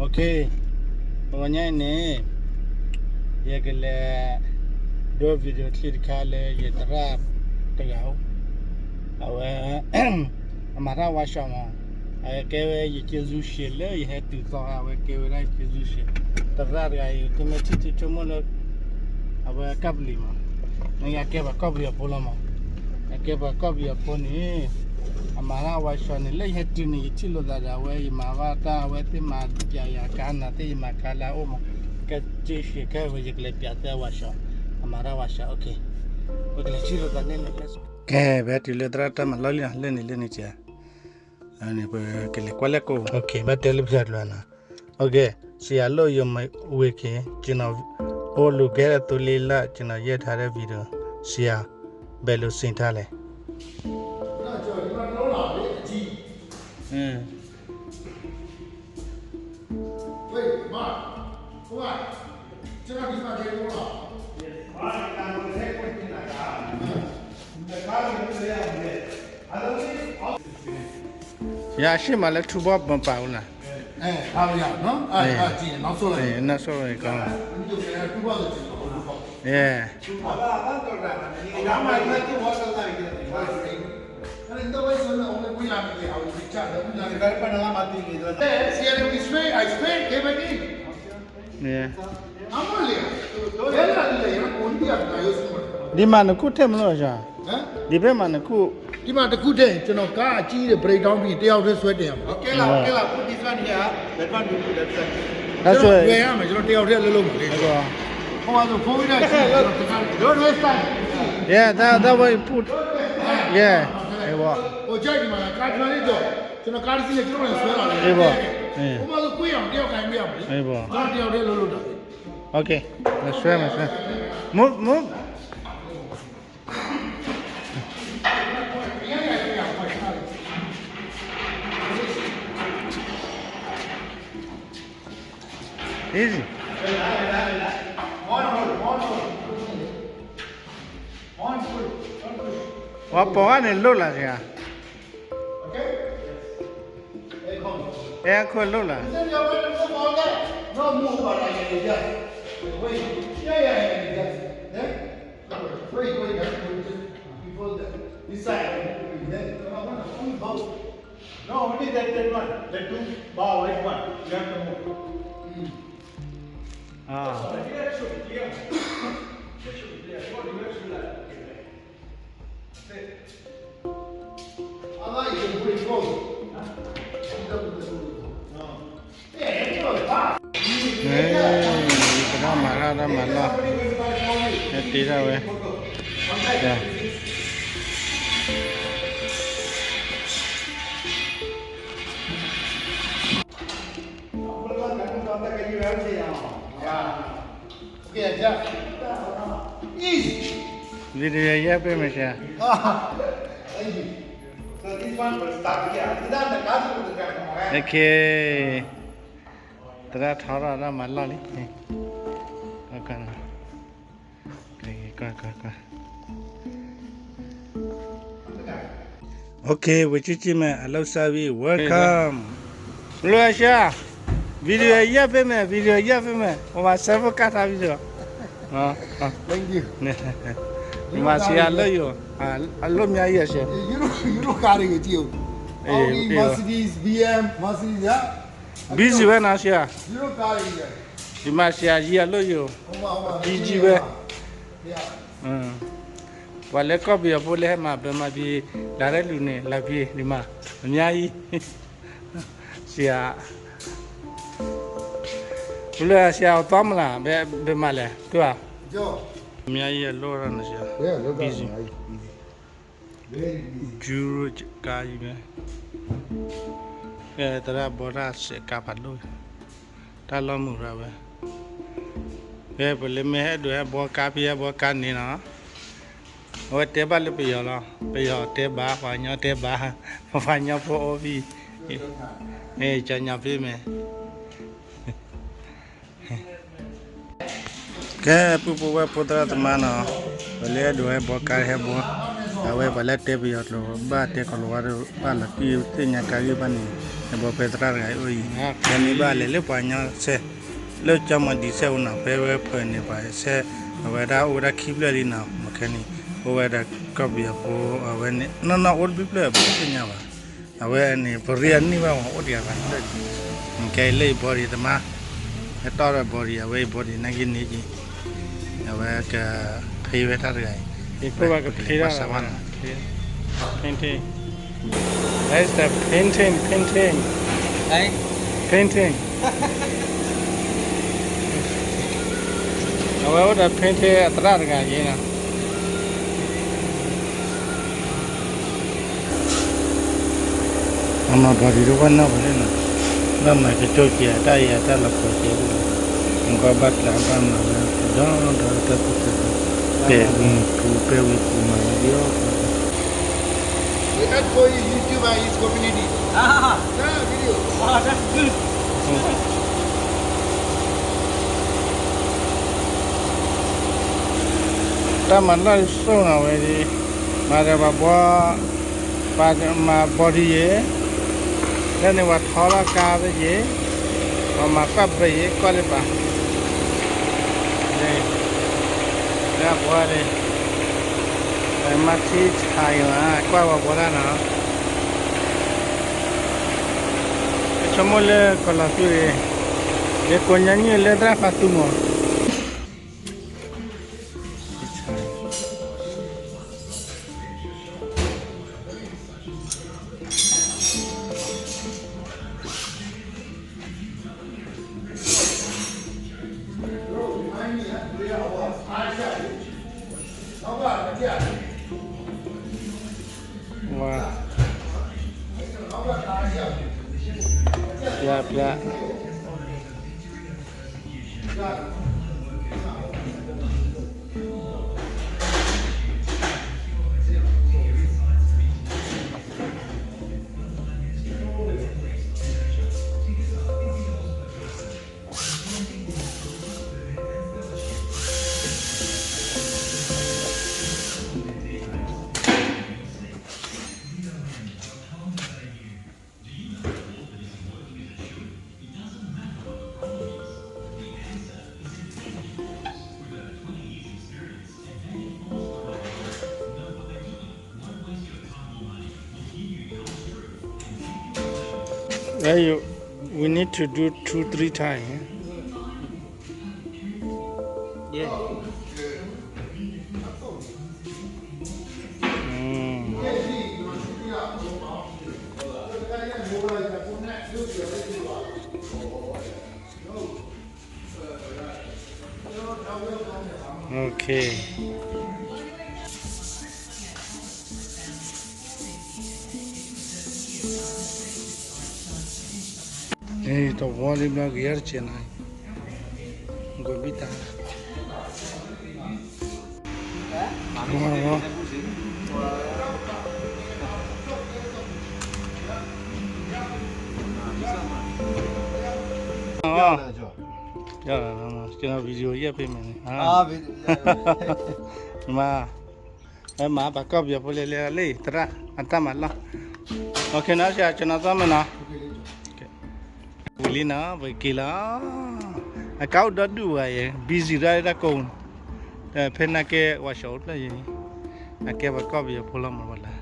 Okay, ပဝဲညါအံၤန့ၣ် ယကလဲၤဒိ video clip တခါလၢယသရၣ်တဂၤအိၣ်, အဝဲ အမၤတၢ် workshop မး, အဝဲကဲဝဲယကျေးဇူးရှင်လၢယဟဲတုၤသီ အဝဲကဲဝဲဒၣ်ယကျေးဇူးရှင်, သရၣ်တဂၤအံၤ သုမ့ၢ်ထံၣ်သုဆိကမိၣ်လၢ အဝဲကပ္ပလီမး, နကဲပှၤကီၢ်ပယီၤဖိလီၤမး, အကဲပှၤကီၢ်ပယီၤဖိန့ၣ် အမၤတၢ် workshop န့ၣ် လၢယဟဲတုၤန့ၣ် ယထံၣ်လိာ်သးဒီး အဝဲယမၤဘၣ်တၢ် အဝဲသ့ၣ်မၤပျဲယၤကါနၤသ့ၣ် ယမၤကါလၢအအိၣ်မး, ကဲ ကဲ ခဲဝဲ ယကလဲၤပျဲသ့ workshop, အမၤတၢ် workshop, okay, ပကလဲၤထံၣ်လိာ်သးန့ၣ်လီၤ. ကဲ ပဟဲတုၤလၢသရၣ်တၢ်မၤလီၢ်လံနီၤ, လၢန့ၣ်ကဲ, န့ၣ် ပကလဲၤကွၢ်လၢကိး, okay, ဘၣ်တဲလၢပှၤတကျါနီၤ, okay, ဆရာလို့ယမဝေခင်, ကျွန်တော် အိၣ်လူၤကဲ သိလ့လၢ ကျွန်တော် ရိုက်ထားတဲ့ video, ဆရာ ဘယ်လိုဆင်ထားလဲ อืม ယရှေ့မှာလည်း ထူးဘီမပါဘူးလား, အဲ ထားလို့ရတယ်နော်, အဲ အဲ အဲ ကြည့်ရင် နောက်ဆုတ်လိုက် အဲ နောက်ဆုတ်လိုက်ကောင်းတယ်, အဲ အဲ ဒီဘက်ဆိုရင် only ဝေးလာနေလေ ဟို ပစ်ချတယ် ဝေးလာနေလေ ဆရာ we spray, I spray, ကဲ ဘယ်နည်း အမလေး ဘယ်လာလဲ ရန်ကုန်ဒီက နာယိုးစမုတ် ဒီမှာနှစ်ခုထည့်မလို့လား ဟမ် ဒီဘက်မှာနှစ်ခု ဒီမှာတစ်ခုထည့် ကျွန်တော်ကားအကြီးတွေ break down ပြီး တယောက်တည်းဆွဲတင်ရမှာ Okay လား Okay လား put this one here, that one you put that side. ကျွန်တော်ဝယ်ရမယ် ကျွန်တော်တယောက်တည်းအလုပ်လုပ်မှာလေ ဟုတ်ပါ ဟိုမှာဆို COVID ရှိတယ် ကျွန်တော်တခါ Don't waste time. Yeah, that, that way put. Yeah, ဟဲ့ပါ ဟိုကြိုက်ဒီမှာ ကားကျွန်တော်လေးတော့ ကျွန်တော်ကားတစ်စီးနဲ့ ကျွန်တော်လည်းဆွဲလာတယ် ဟဲ့ပါ ဟိုမှာဆို ကွေးအောင် တယောက်ကိုင်မရဘူးလေ ဟဲ့ပါ ကျွန်တော်တယောက်တည်းလုပ်လို့တာ Okay, ဆွဲမယ် ဆွဲ Move, move. Easy. Wa pawgane lola sia. Ea ko lola. No, only that, that one, the two bar white one, you have to move. Ah. So the direction should be clear. That should be clear. Your direction like, okay, right. That's it. I like it pretty close. Huh? No. ပတၢ်မၤတၢ်မၤလီၢ် ဟဲတ့ထီၣ်ဝဲ video ရိုက်ပေးမယ်ဆရာ Okay. သရၣ်ထီထီၣ်တၢ်မၤလီၢ်လံ ကွၢ်ကွၢ် ကွၢ်ကွၢ် Okay, ဝ့ၢ်ကၠံၣ်ကၠံၣ်မဲာ် အလုပ်စၢ်ဝံၤ welcome. လွေးအရှါ video ရိုက်ပေးမယ် video ရိုက်ပေးမယ် ဟိုမှာ ဆဲဖိကတ်ထားပြီးတော့ ဒီမှာဆရာအလုပ်ရုံ အလုပ်များကြီးရယ် Euro, Euro ကားတွေကိုကြည့်ဦး Audi, Mercedes, B M, Mercedes, yeah. Busy ပဲနော်ဆရာ Euro ကားတွေကြီးတယ် ဒီမှာဆရာကြီးအလုပ်ရုံ ဟိုမှာ ဟိုမှာ ကြီးကြီးပဲ Yeah. ပှၤလၢကီၢ်ပယီၤဖိလၢဟဲမၤဘၢမၤဘံ လာတဲ့လူနဲ့ လာဘံ ဒီမှာ အများကြီး ဆရာ ဘယ်လိုလဲ ဆရာ သွားမလား ဘယ် ဘယ်မှာလဲ သူက အများကြီးအလုပ်တော့နော် ဆရာ Busy. Very busy. ယူရိုကားကြီးပဲ ကဲ သရၣ်ဘီတၢ်စဲးကါဖးဒိၣ် တၢ်လီၢ်မုာ်ရၣ်ဝဲ ကဲ ပလၢမ့ၢ်ဟဲဒိးဟဲဘီကါဖံးဟဲဘီကါန့ၣ်နီၤ အဝဲတဲဘၣ်လၢပယီၤလီၤ ပယီၤတဲဘၣ် ပှၤကညီတဲဘၣ် ပှၤကညီဖိအိၣ်ဖံး ကညီဖံးမဲာ် ကဲ ပုၢ်ဖိဝဲၢ်ဖိသရၣ်သမါနီၤ ပလၢအဲၣ်ဒိးဟဲဘီကါဟဲဘီ အဝဲပှၤလၢတဲပယီၤကျိာ်ဘၣ်တဲကီၤလၤဝါဒီးဘၣ်လီၤတံၢ်သ့ၣ်ညါကါဂ့ၢ်ဘၣ်န့ၣ် နဘီဖဲသရၣ်တဂၤအံၤအိၣ်အံၤ ဖဲန့ၣ်ဘၣ်လဲၤလၢပှၤကညီစဲး လၢကၠီမီၤဒံစဲးအိၣ်နီၤ ဖဲဝဲဖၢးန့ၣ် ပှၤစဲး အဝဲဒၣ်အိၣ်ဝဲဒၣ်ခံဖျၢၣ်လံနီၤ မ့ၢ်ခဲန့ၣ် အိၣ်ဝဲဒၣ်ကီၢ်ပယီၤဖိ အဝဲန့ၣ် နီၢ်နီၢ်အိၣ်တဘျုးဖျၢၣ် ပတသ့ၣ်ညါဘၣ် အဝဲန့ၣ် ပရ့အနံၣ်ဘၣ်မး အိၣ်တဂၤဘၣ်လၢ ကဲလၢယဘီဒံးတမါ ဟဲတီၢ်ဒီးဘီဒံး အဝဲယဘီဒံးနာ်က့န့ၣ်က့ၤ အဝဲကဖ့ဝဲတၢ်တဂၤအံၤ ပကလဲၤကွၢ်စးဘၣ်နီၤ Painting. That's the painting, painting. Painting. အဝဲအိၣ်ဒီး painting အသရၣ်တဂၤက့ၤနီၤ အမၤဘီဒံးတဝဲနီၢ်ဝဲလၢနီၤ ဘၣ်မၤကကၠိက့ၤအတၢ်အံၤအတၢ်လီၤပှီၤက့ၤ နကွၢ်ဘၣ်ကျးဘၣ်မၤဝဲ ကဒီဒီတၢ်သူၣ်ကဲၤ ပဲာ်ဝံၤပူၤ ပဲာ်ဝံၤပူၤမၤဝဲဒ်အီၤ We add for you YouTube and his community. Ah, yeah, video. Wow, that's good. တၢ်မၤလီၢ်စိၣ်နီၤဝဲဒ် မၤဒီးပှၤဘီ ပှၤမၤဘီဒံးယဲ လၢန့ၣ်ပှၤထီလီၤကါသ့ၣ်ယဲ ပှၤမၤကွၢ်ဘၢယဲ ကွၢ်လၢပှၤ လၢအဘီန့ၣ် ပမၤထံဆါအံၤမး ကွၢ်ပှၤဘီတၢ်နီၤ ကဆိကမိၣ်လၢကီၤလီၤသူန့ၣ် ယကိးညါနံၣ်လၢသရၣ်ဖးသူမး ဝါ ဖျါဖျါ Then you, we need to do two, three times. Yeah. Mm. Okay. တဝီလံဘျီကယီတကဲးနီၤ, ကွဲးဘံၣ်တၢ်, ကဲး ကျွန်တော် video ရိုက်ပေးမယ်န့ၣ်, မၤ, မၤပှၤကီၢ်ပယီၤဖိလဲၤလဲၤလံ သရၣ် အတၢ်မၤလီၢ်, โอเคနီၤ ဆရာ ကျွန်တော်သွားမယ်နော်, ဝံၤလံနီၤ ပက့ၤလီၤ, အကါအိၣ်ဒီဒူၣ်ဝဲယဲ busy ဒၣ်တၢ်ကိး, ဖဲနာ်က့ ဝါရှီအိၣ်ဖျၢၣ်ယဲ, နာ်က့ပှၤကီၢ်ပယီၤဖိလီၤမၤဝဲလၢ,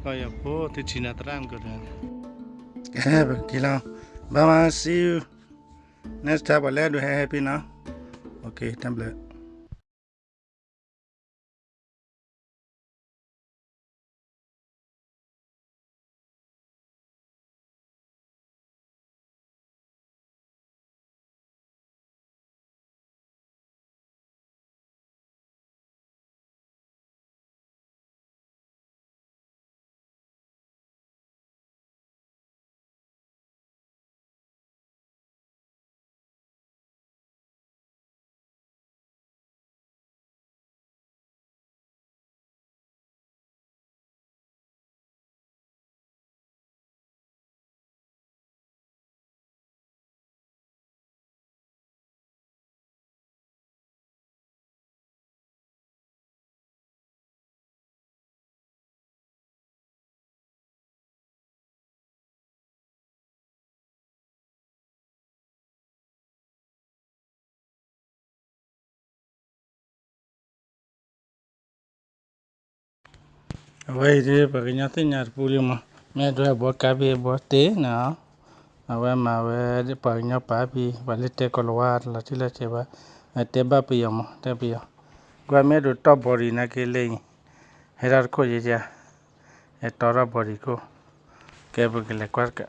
ကီၢ်ပယီၤဖိ သုထံၣ်နီၤသရၣ်မုၢ်ကီၢ်တဂၤန့ၣ်, ပက့ၤလီၤ, bye bye see you next time ပှၤလဲၤဒိးဟဲဟဲဖဲနီၤ, okay တၢ်ဘျုး. အဝဲအံၤဒ်ပှၤကညီသ့ၣ်ညါတပူၤလံမး, မ့ၢ်ဒွဲၣ်ဘီကါဖံးဘီတ့ၢ်နီၤ, အဝဲမၤဝဲပှၤကညီပာ်ဖံး ပှၤလၢတဲကိလၤဝါတလီၤတံၢ်လီၤဆဲးဘၣ်, တဲဘၣ်ပယီၤမး တဲပယီၤ, ကွၢ်မ့ၢ်ဒိးတီၢ် body နာ်က့လၢအံၤ, ဟဲထီၣ်တခိၣ်ယဲယဲ, ဟဲတီၢ်ထီၣ် body ခိၣ်, ကဲပကလဲၤကွၢ်တကး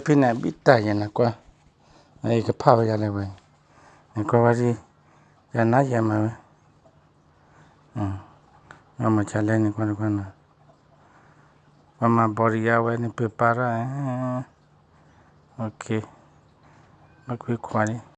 ဖဲန့ၣ် အဘံၣ်တၢ်ယဲနကွၢ်, ယကဖးဝဲယၤလဲၣ်ဝဲ, နကွၢ်ဝဲဒ်, ယနါယဲမၤဝဲ, မၤမၤဆါလဲၣ်န့ၣ်ကွၢ်နကွၢ်နၤ, ပှၤမၤ body အဝဲန့ၣ် ပၢၤပၢၤရၣ်, ဘၣ်ကွၢ်ခွါလံ